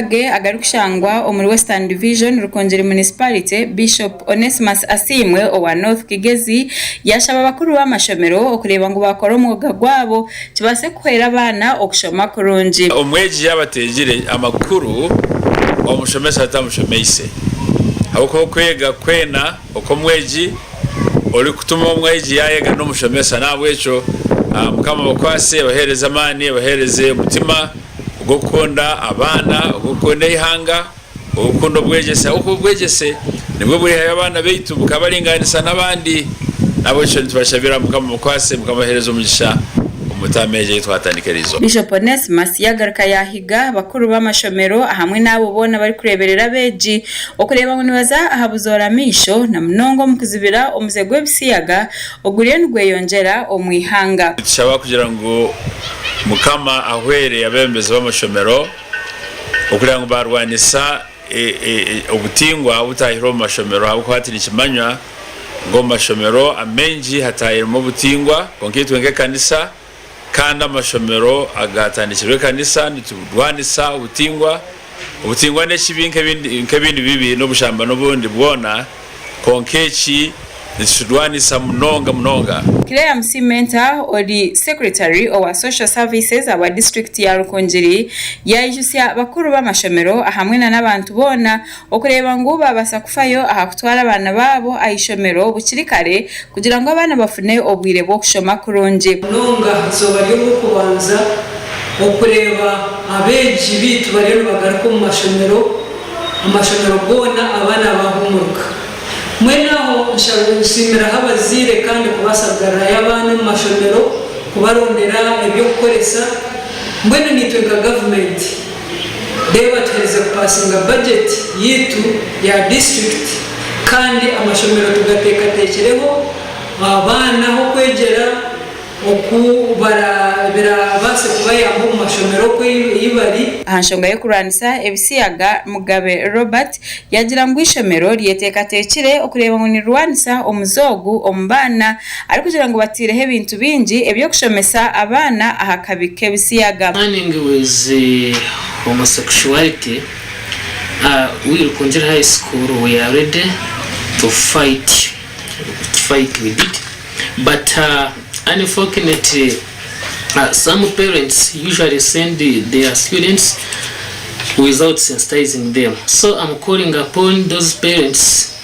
Ge agarikushangwa omuri Western Division, Rukungiri Municipality, Bishop Onesmus Asiimwe owa North Kigezi yaashaba abakuru b'amashomero okureeba ngu baakora omwoga gwabo kibaase kuhwera abaana okushoma kurungi. Omwegi yaaba ateegire amakuru, omushomesa atamushomeise. Ahabw'okuba okwega kwena okw'omwegi, orikutuma omwegi yaayega n'omushomesa. N'ahabw'ekyo Mukama abakwase, abaheereze amaani, abaheereze omutima ogw'okukunda abaana, ogw'okukunda eihanga, ogw'okukunda obwegyese ahabw'okuba obwegyese nibwo burihayo abaana baitu bukabaringaanisa n'abandi. N'ahabw'ekyo nitubashabira Mukama abakwase, Mukama abaheereze omugisha omu taama egi ei twatandika eriizooba. Bishop Onesmus yagaruka yahiga abakuru b'amashomero ahamwe n'abo boona abarikureeberera abeegi okureeba ngu nibaza aha buzoora maisho na munonga omu kuzibira omuze gw'ebisiyaga oguriyo nigweyongyera omu ihanga. Nitushaba kugira ngu Mukama ahwere abeebembezi b'amashomero okureeba ngu baarwanisa obutingwa obutaahirwe omu mashomero ahabw'okuba hati nikimanywa ngu omu mashomero amaingi hataahiremu obutingwa kwonka itwe nk'ekanisa kandi amashomero agaatandikirwe ekanisa niturwanisa obutingwa. Obutingwa n'ekibi nk'ebindi bibi n'obushamba n'obundi bwona, kwonka eki nitukirwanisa munonga munonga. Claire Musimenta ori Secretary owa Social Services ahabwa disiturikiti ya Rukungiri yaijutsya bakuru b'amashomero ahamwe na n'abantu boona okureeba ngu babaasa kufayo aha kutwara abaana baabo aha ishomero bukiri kare kugira ngu abaana bafune obwire bw'okushoma kurungi. Munonga aha izooba ry'Orwokubanza okureeba abeegi baitu bariyo nibagaruka omu mashomero, amashomero goona abaana baahumuruka. Mbwenu aho nsiimiraho abazaire kandi kubaasa kugarurayo abaana omu mashomero, kubarondera eby'okukoresa. Mbwenu naitwe nka gavumenti reeba tuherize kupaasinga bajeti yaitu ya disiturikiti kandi amashomero tugateekateekireho abaana ah'okwegyera, Oku birabaase kubayamba omu mashomero oku ei bari. Aha nshonga y'okurwanisa ebisiyaga, Mugabe Robert yaagira ngu eishomero ryeteekateekire okureeba ngu nirirwanisa omuze ogu omu baana arikugira ngu bataireho ebintu bingi eby'okushomesa abaana aha kabi k'ebisiyaga. Concerning with homosexuality, we Rukungiri High School we are ready to fight to fight with it but unfortunately some parents usually send their students without sensitizing them so am calling upon those parents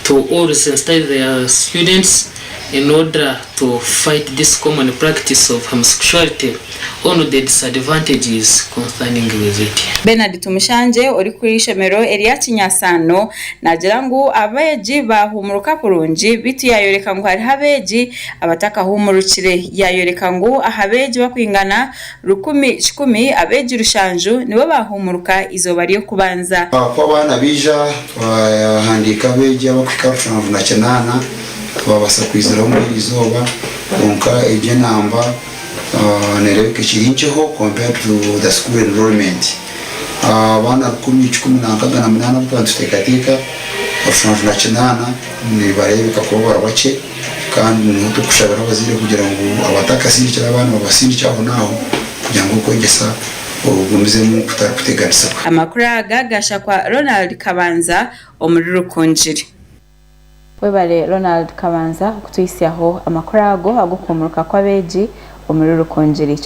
to always sensitize their students in order to fight this common practice of homosexuality on the disadvantages concerning with it. Bernard Tumushangye orikukurira eishomero erya Kinyasaano naagira ngu abeegi baahumuruka kurungi beitu yaayoreka ngu hariho abeegi abatakahumurukire. Yaayoreka ngu aha beegi bakwingana 1,100, abeegi rushanju nibo baahumuruka eizooba ry'okubanza. Ku abaana baija, twahandiika abeegi abarikuhika 78 twabaasa kwiziraho omuri eri izooba kwonka egyo enamba nereebeka ekiri nkyeho compared to the school enrollment. Abaana 1,168 abu twaba nituteekateeka, 78 nibareebeka kuba bari bakye kandi niho turikushabira abazaire kugira ngu abatakasindikire abaana babasindikye ahonaaho kugira ngu okwegyesa ogumizemu kutarikuteganisibwa. Amakuru aga gashakwa Ronald Kabanza omuri Rukungiri. Webare Ronald Kabanza kutuhitsyaho amakuru ago ag'okuhumuruka kw'abeegi omuri Rukungiri.